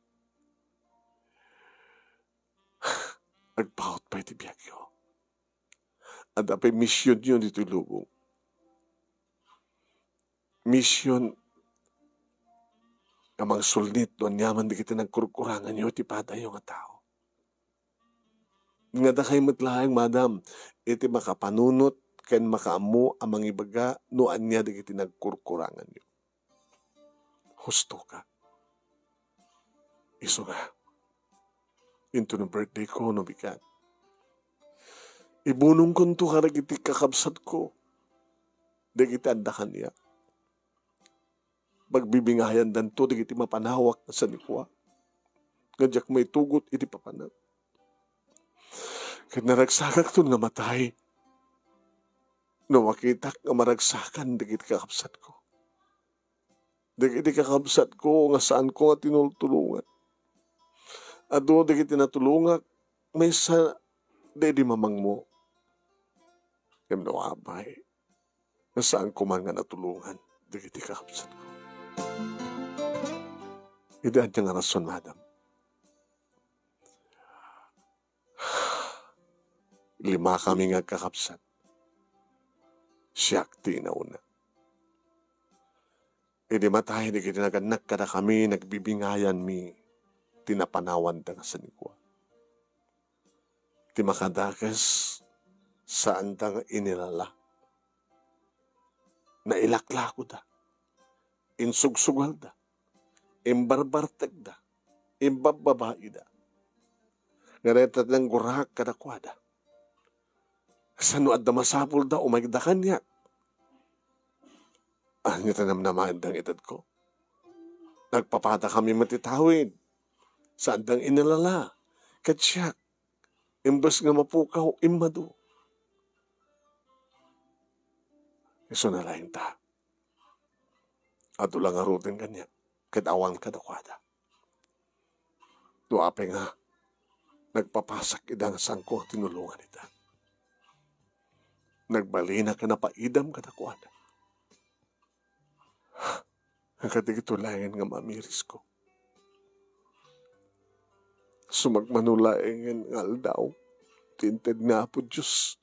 Agpaut pay ti biagyo. Adda pay misionyo ditoy lubong. Mision nga mangsulnit no aniaman dagiti nagkurkuranganyo iti padayo nga tao. Nga dakay met laeng, madam, iti makapanunot ken makaammo a mangibaga no ania dagiti nagkurkuranganyo. Husto ka. Isu nga, inton birthdayko no bigat, ibunongkonto kadagiti kakabsatko, dagiti adda kaniak. Pagbibingayandanto dagiti mapanawak nga sanikua, nga diak maitugot iti papanak. Ket naragsakakton nga matay no makitak nga maragsakan dagiti kakabsatko. Dagiti kakabsatko nga saanko nga tinultulongan. Adu dagiti natulongak maysa daydi mamangmo. Ngem no apay, nga saanko man nga natulongan dagiti kakabsatko. Iti ania nga rason, madam? Limakami nga agkakabsat. Siak ti inauna. Idi matay dagiti nagannak kadakami, nagbibingayanmi ti napanawanda nga sanikua. Ti makadakes, saanda nga inilala. Nailaklakoda, insugsugalda, imbarbartekda, imbabbabaida. Nga dayta ti nanggurak kadakuada. Saan no adda masapulda, umayda kaniak. Ania ti namnamaenda nga itedko? Nagpapadakami met ti tawid. Saandang inilala. Ket siak, imbes nga mapukaw, immadu. Isuna laeng ta, adu la ngaruden kaniak, ket awan kadakuada. No apay nga, nagpapasak ida nga saanko nga tinulongan ida. Nagbalinak a napaidam kadakuada. Kadagitoy laengen nga mamirisko. Sumagmamano laengen nga aldaw ti inted ni Apo Dios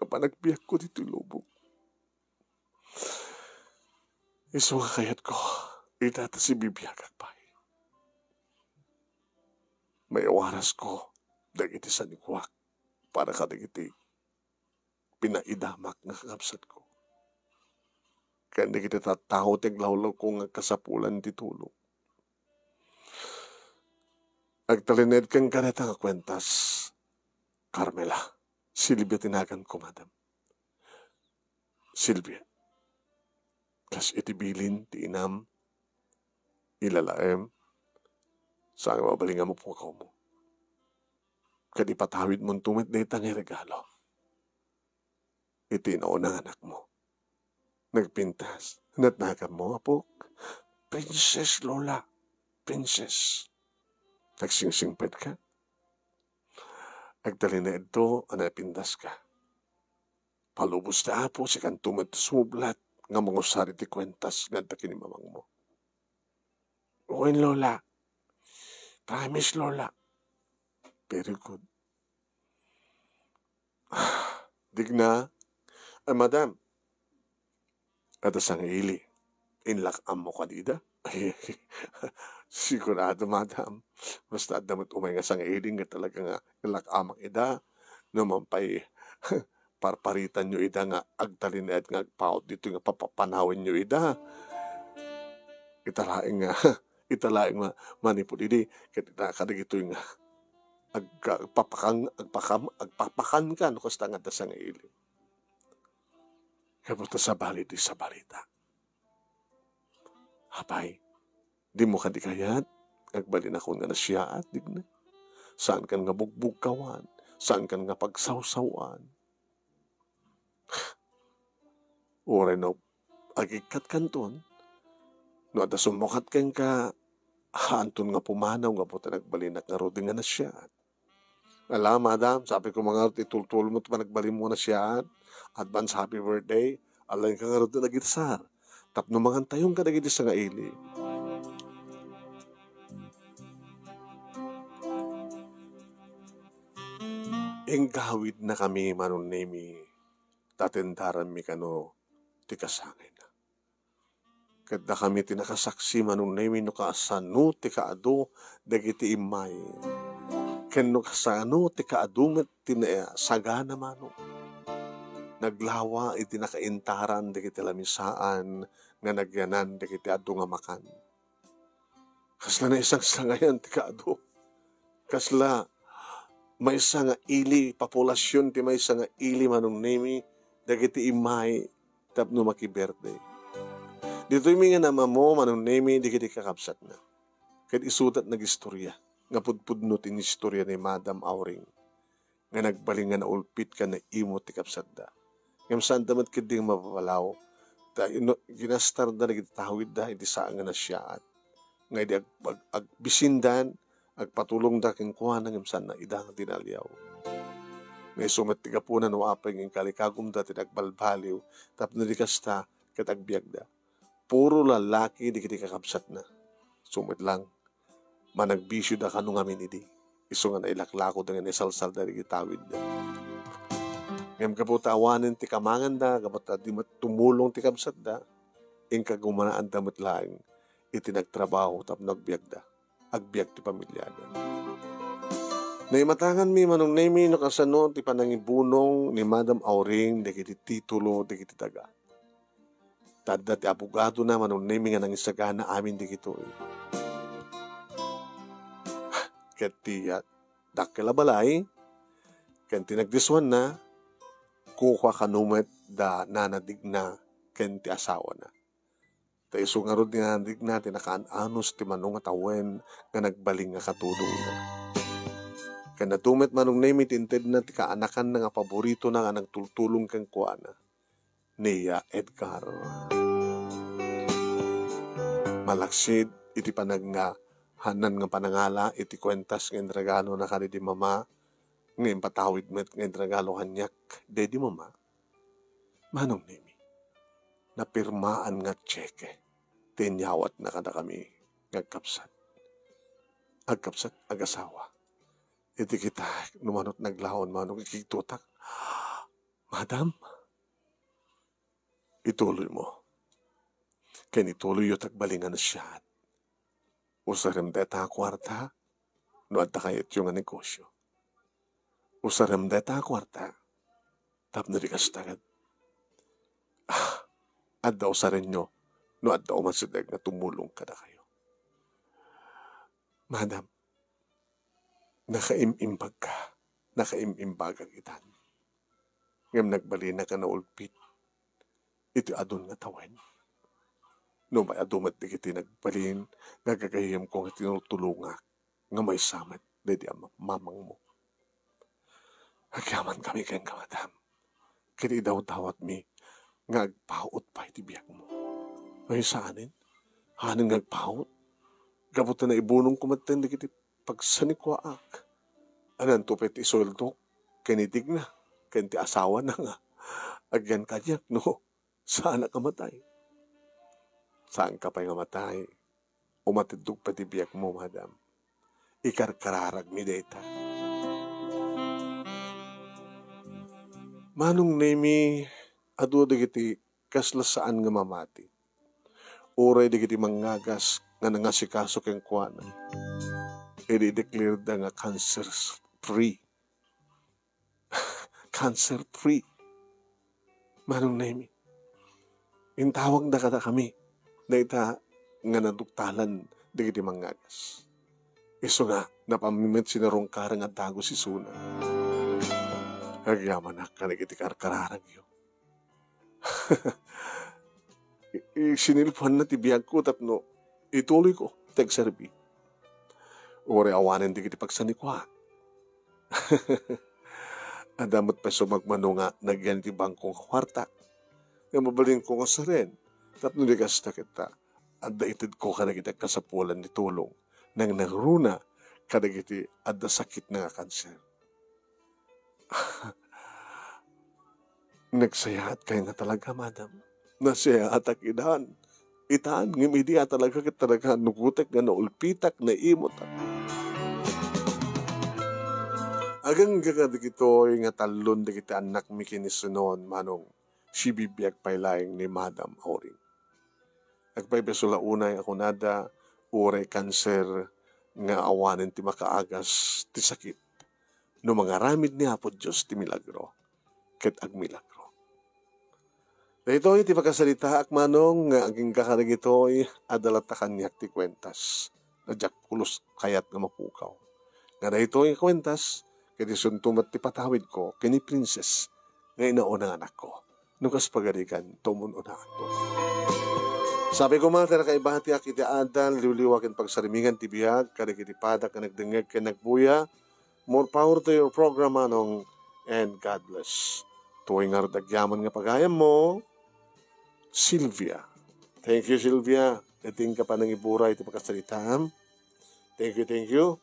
nga panagbiagko ditoy lubong. Isu nga kayatko, ita ta sibibiagak pay. Maiwarasko dagiti sanikuak para kadagiti pinaidamak nga kakabsatko, ken dagiti tattao ti aglawlawko nga agkasapulan ti tulong. Agtalinaed kenka dayta nga kuentas, Carmela. Silvia ti naganko, madam. Silvia, kas iti bilin ti inam, ilalaem, saan nga mabalin nga mapukawmo. Ket ipatawidmonto met dayta nga regalo iti nauna nga anakmo. Nagpintas. Natnaganmo, apok? Princess, Lola. Princess. Nagsingsingpet ka? Agtalinaedto a napintaska. Palubos ta, Apo, sikanto met sumublat nga mangusar iti kuentas nga adda ken ni mamangmo. Wen, Lola. Promise, Lola. Very good. Digna. Ay, madam. Adda sangaili. Inlak-ammo kadi ida? Sigurado, madam. Basta adda met umay nga sangaili nga talaga nga inlak-amak ida. No man pay parparitanyo ida nga agtalinaed nga agpaut ditoy nga papapanawenyo ida. Ita laeng nga, ita laeng nga manipud idi, ket ita kadagitoy nga agpapakan, agpakam, agpapakanka no kasta nga adda sangaili. Gapu ta sabali ti sabalita. Apay, dimo kadi kayat agbalinakon nga nasiaat, Digna? Saankan nga bugbugkawan, saankan nga pagsawsawan. Uray no agikkat kanton, no adda summukat kenka, haanton nga pumanaw gapu ta nagbalinak ngarud nga nasiaat. Ala, madam, sapay ko ngarud itultulmo ti panagbalinmo nga nasiaat. Advance happy birthday. Alaenka ngarud nga nagidsar. Tapno mangantayon kadagiti sangaili. Inggawidnakami, Manong Nemi, ta tendaranmi kano ti kasangayna. Ket dakami ti nakasaksi, Manong Nemi, no kasano ti kaadu dagiti immay, ken no kasano ti kaadu met ti nasagana, Manong. Naglawa iti nakaintaran dagiti lamisaan nga nagyanan dagiti adu nga makan. Kasla naisangsangayan ti kaadu. Kasla maysa nga ili, populasion ti maysa nga ili, Manong Nemi, dagiti immay tapno makibirthday. Ditoymi nga namammo, Manong Nemi, dagiti kakabsatna. Ket isuda ti nagistoria nga pudpudno ti inistoria ni Madam Auring nga nagbalin nga naulpit ken naimut ti kabsatda. Ngem saanda met ketdi nga mapapalaw, ta ino-, ginastarda dagiti tawidda iti saan nga nasiaat. Nga idi ag-, ag-, agbisindan, agpatulongda kenkuana ngem saanna ida nga dinaliaw. Nga isu met ti gapuna no apay nga inkalikagumda ti nagbalbaliw tapno di kasta ket agbiagda. Puro lallaki dagiti kakabsatna. Isu met lang, managbisioda kano ngamin idi. Isu nga nailaklakoda nga naisalsalda dagiti tawidda. Ngem gapu ta awanen ti kamanganda, gapu ta di met tumulong ti kabsatda, inkagumanaan da met laeng iti nagtrabaho tapno agbiagda, agbiag ti pamiliada. Naimatanganmi, Manong Nemi, no kasano ti panangibunong ni Madam Auring dagiti titulo dagiti daga. Ta adda ti abogadona, Manong Nemi, nga nangisagana amin dagitoy. Ket ti, ah, dakkel a balay, ken ti nagdisuanna, kukua kano met da Nana Digna ken ti asawana. Ta isu ngarud ni Nana Digna ti nakaan-anus ti mano nga tawen nga nagbalin nga katudongna. Ken adu met, Manong Nemi, ti intedna ti kaanakanna nga paboritona nga nagtultulong kenkuana, ni Edgar. Malaksid iti panag-, nga haanna nga panangala iti kuentas nga inregalona kadaydi mama, nga impatawid met nga inregalo kaniak daydi mama, Manong Nemi, napirmaan nga tseke. ti inyawatna kadakami nga agkabsat. Agkabsat, agasawa. Iti kita, no manot naglaon, manong ikigtutak. Madam, ituloy mo. Ken ituloy yo tagbalingan siya. Usarem dayta a kuarta no adda kayatyo nga negosyo. Usarem dayta a kuarta tapno di kasta ket, ah, adda usarenyo no adda umasideg nga tumulong kadakayo. Madam, nakaim-imbag ka, nakaim-imbagak itan. Ngem nagbalinaka naulpit iti adun nga tawen. Nupay adu met dagiti nagbalin nga gagayyemko nga tinultulongak nga maysa met daydi a ma-, mamangmo. Agyamankami kenka, madam, ket idawdawatmi nga agpaut pay ti biagmo. Ay, saanen? Saanen nga agpaut? Gapu ta naibunongko metten dagiti pagsanikuaak. Ananto pay ti isueldok ken ni Digna ken ti asawana nga agyan kaniak no saanak a matay. Saanka pay nga matay. Umatiddog pay ti biagmo, madam. Ikarkararagmi dayta. Manong Nemi, adu dagiti kasla saan nga mamati. Uray dagiti mangngagas nga nangasikaso kenkuana. Idi i-declare da nga cancer free. Cancer free. Manong Nemi, intawagda kadakami dayta nga naduktalan dagiti mangngagas. Isu nga, napammi met sinarungkar nga dagus isuna. Agyamanak kadagiti karkararagyo. I-, i-, sinilpuanna ti biagko tapno ituloyko ti agserbi. Uray awanen dagiti pagsanikuaak. Adda met pay sumagmamano nga nagyan iti bangko nga kuarta nga mabalinko nga usaren tapno di kasta ket adda itedko kadagiti agkasapulan ti tulong nangnangruna kadagiti adda sakitna nga kanser. Nagsayaatkay nga talaga, madam. Nasayaatak idan. Itan, ngem idi a talaga ket talaga nugotek nga naulpitak, naimutak. Agangga kadagitoy nga tallon dagiti annakmi ken ni Sunon, manong sibibiag pay laeng ni Madam Auring. Agpaypayso la unay a kunada, uray kanser nga awanen ti makaagas ti sakit. No mangaramid ni Apo Dios ti milagro, ket agmilagro. Daytoy ti pakasaritaak, manong, nga agingga kadagitoy, adda latta kaniak ti kuentas. Nga diak pulos kayat nga mapukaw. Nga daytoy nga kuentas, ket isunto met ti patawidko ken ni Princess nga inauna nga anakko. No kas pagarigan, tumun-unaanto. Sapay koma ti nakaibatiak iti adal, liwliwa ken pagsarmingan ti biag, kadagiti padak nga nagdengngeg ken nagbuya. More power to your program, manong, and God bless. Tuoy ngarud agyaman nga pagayammo, Sylvia. Thank you, Sylvia. Ket inka panangiburay ti pakasaritaam. Thank you, thank you.